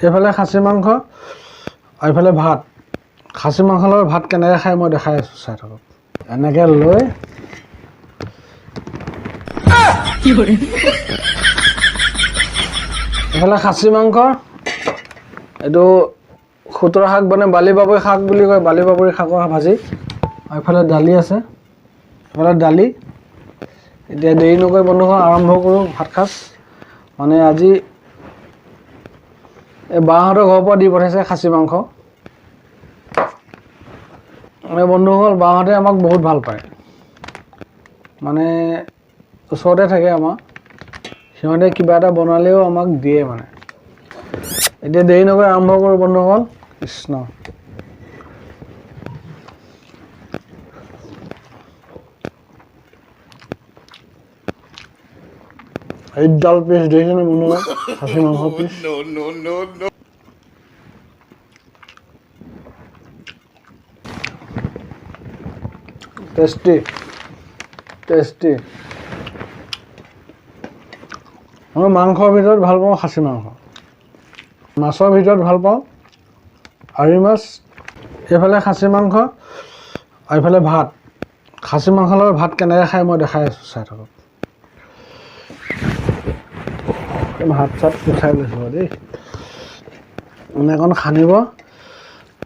এইফালে খাচী মাংস আৰু এইফালে ভাত। খাচী মাংসৰ লগত ভাত কেনেকৈ খাই মই দেখাই আছোঁ, চাই থাকক। এনেকৈ লৈ এইফালে খাচী মাংস, এইটো খুতৰা শাক মানে বালি বাবৰি শাক বুলি কয়, বালি বাবৰি শাকৰ ভাজি। আৰু এইফালে দালি আছে, এইফালে দালি। এতিয়া দেৰি নকৰি বন্ধুসকল আৰম্ভ কৰোঁ ভাত সাজ। মানে আজি এই বাহঁতৰ ঘৰৰ পৰা দি পঠাইছে খাচী মাংস। মানে বন্ধুসকল বাহঁতে আমাক বহুত ভাল পায়, মানে ওচৰতে থাকে আমাৰ, সিহঁতে কিবা এটা বনালেও আমাক দিয়ে মানে। এতিয়া দেৰি নকৰি আৰম্ভ কৰোঁ বন্ধুসকল। কৃষ্ণ। এইডাল পিচ দেখিছেনে বন্ধুসকল, খাচী মাংস পিচ। Tasty tasty. মই মাংসৰ ভিতৰত ভাল পাওঁ খাচী মাংস, মাছৰ ভিতৰত ভাল পাওঁ আৰি মাছ। এইফালে খাচী মাংস আৰু এইফালে ভাত। খাচী মাংসৰ লগত ভাত কেনেকৈ খাই মই দেখাই আছোঁ, চাই থাকক। ভাত চাত উঠাই লৈছোঁ দেই। এনেকণ সানিব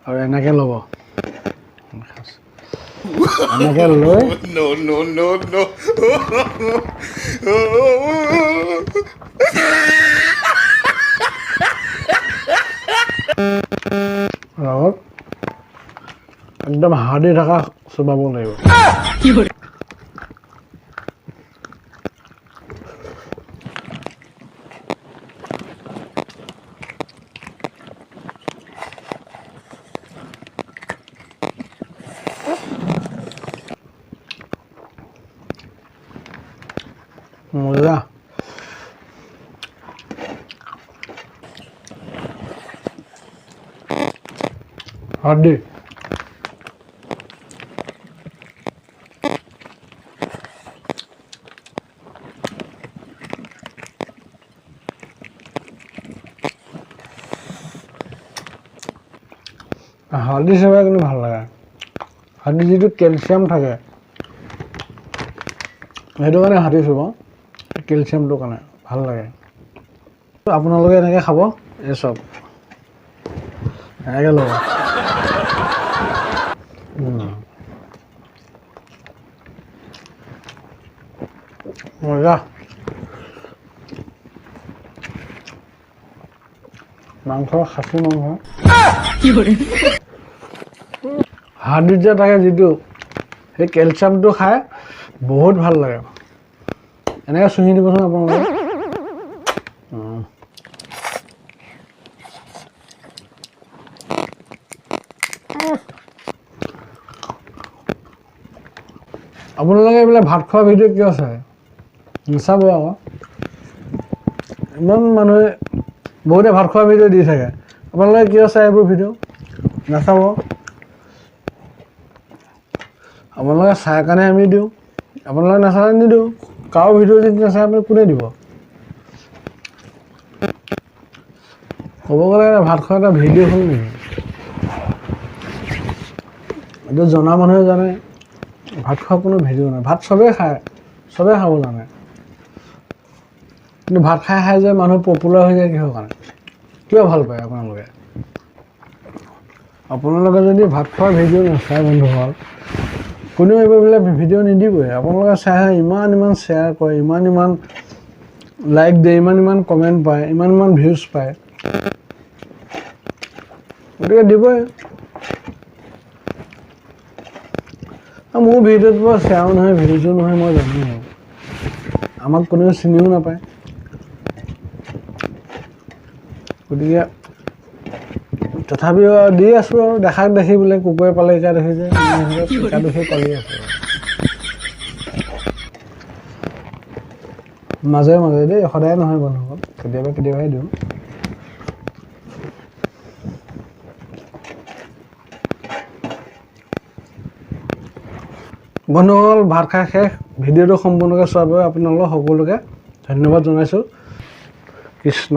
আৰু এনেকৈ ল'ব, এনেকৈ লৈ No, no, no, no. লগত একদম হাৰ্ডি থকা চোবাব লাগিব। মজা। হাৰ্ডি। হাৰ্ডি চোবাই কিন্তু ভাল লাগে। হাৰ্ডি যিটো কেলচিয়াম থাকে, সেইটো কাৰণে হাতী চোবাওঁ, কেলচিয়ামটোৰ কাৰণে ভাল লাগে। আপোনালোকে এনেকৈ খাব, এই চব এনেকৈ ল'ব। মজা। মাংস, খাচী মাংস, হাৰ্ডিত যে থাকে যিটো সেই কেলচিয়ামটো খাই বহুত ভাল লাগে। এনেকৈ চুহি দিবচোন আপোনালোকে। আপোনালোকে এইবিলাক ভাত খোৱা ভিডিঅ' কিয় চায়? নাচাব আকৌ। ইমান মানুহে বহুতে ভাত খোৱা ভিডিঅ' দি থাকে, আপোনালোকে কিয় চায় এইবোৰ ভিডিঅ'? নাচাব। আপোনালোকে চাই কাৰণে আমি দিওঁ, আপোনালোকে নাচালে নিদিওঁ। কাৰো ভিডিঅ' যদি নাচায় আপুনি কোনে দিব? ক'ব গ'লে ভাত খোৱা এটা ভিডিঅ' হ'ল নেকি? এইটো জনা মানুহে জানে, ভাত খোৱা কোনো ভিডিঅ' নাই। ভাত চবেই খায়, চবেই খাব জানে, কিন্তু ভাত খাই খাই যে মানুহ পপুলাৰ হৈ যায় কিহৰ কাৰণে? কিয় ভাল পায় আপোনালোকে? আপোনালোকে যদি ভাত খোৱাৰ ভিডিঅ' নাচায় বন্ধুসকল, কোনেও এইবিলাক ভিডিঅ' নিদিবই। আপোনালোকে চাই ইমান ইমান শ্বেয়াৰ কৰে, ইমান ইমান লাইক দিয়ে, ইমান ইমান কমেণ্ট পায়, ইমান ইমান ভিউজ পায়, গতিকে দিবই। মোৰ ভিডিঅ'ত বাৰু শ্বেয়াৰো নহয়, ভিউজো নহয়, মই জানো আৰু আমাক কোনেও চিনিও নাপায়। গতিকে তথাপিও দি আছোঁ আৰু, দেখাক দেখি বোলে কুকুৰে পালে ইকা দেখি যে ইকা দেখি পালি আছোঁ মাজে মাজে দেই, সদায় নহয় বন্ধুসকল, কেতিয়াবা কেতিয়াবাহে দিওঁ। বন্ধুসকল ভাত খাই শেষ। ভিডিঅ'টো সম্পূৰ্ণকৈ চোৱাৰ বাবে আপোনালোক সকলোকে ধন্যবাদ জনাইছোঁ। কৃষ্ণ।